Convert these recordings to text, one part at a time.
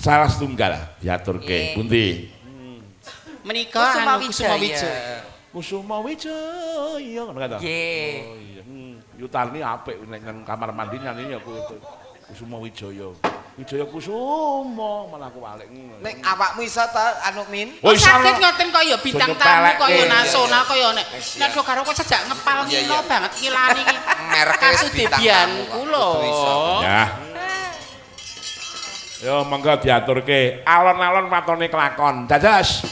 Salah setunggal diaturke. Pundi? Menika anu Kusuma Wijaya. Kusuma Wijaya ngono ta? Nggih. Oh iya. Yutarni apik nek nang kamar mandi nyanyi ya Kusuma Wijaya. Wijaya Kusuma malah kuwalik. Nek awakmu iso ta anu Min? Oh iso. Saged ngoten kaya bintang tamu kaya nasional kaya nek nek karo kok sejak ngepal ngilo banget ngilani iki. Mereke wis bintang tamu lho. Ya. Yo monggo diaturke alon-alon matone kelakon. Dados.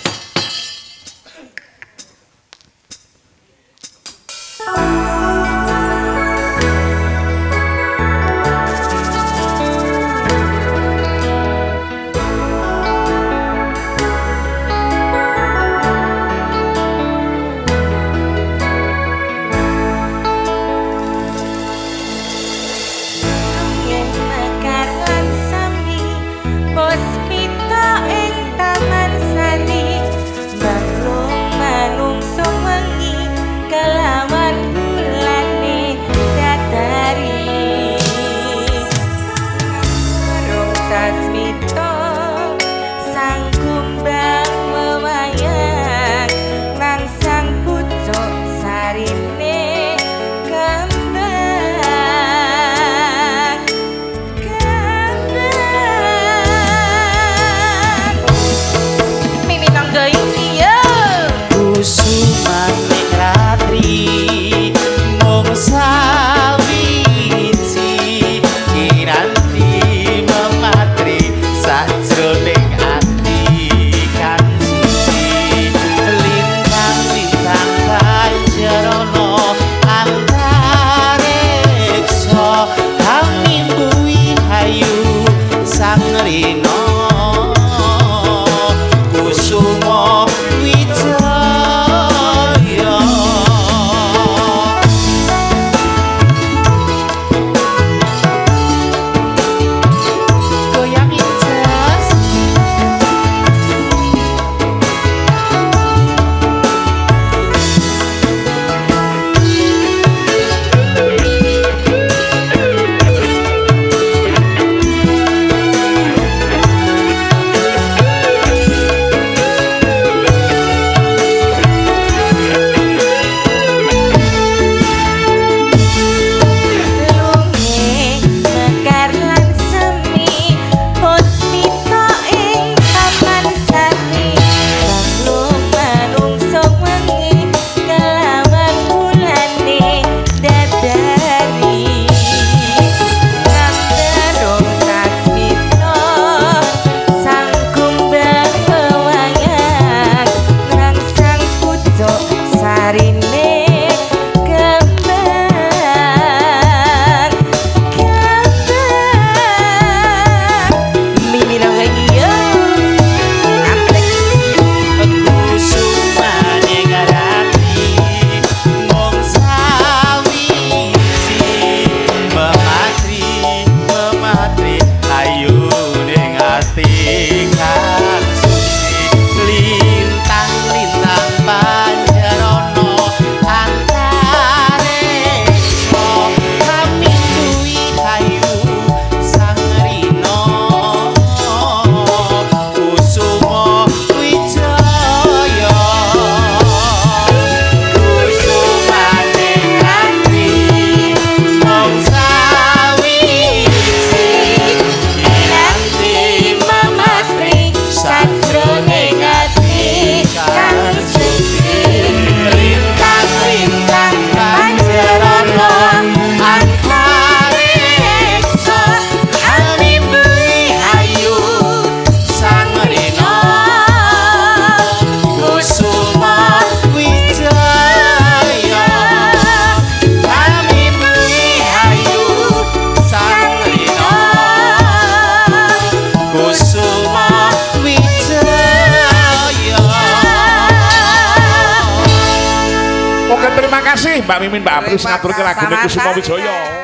Mbak Mimin, Mbak Apris ngaturke lagune Kusuma Wijaya.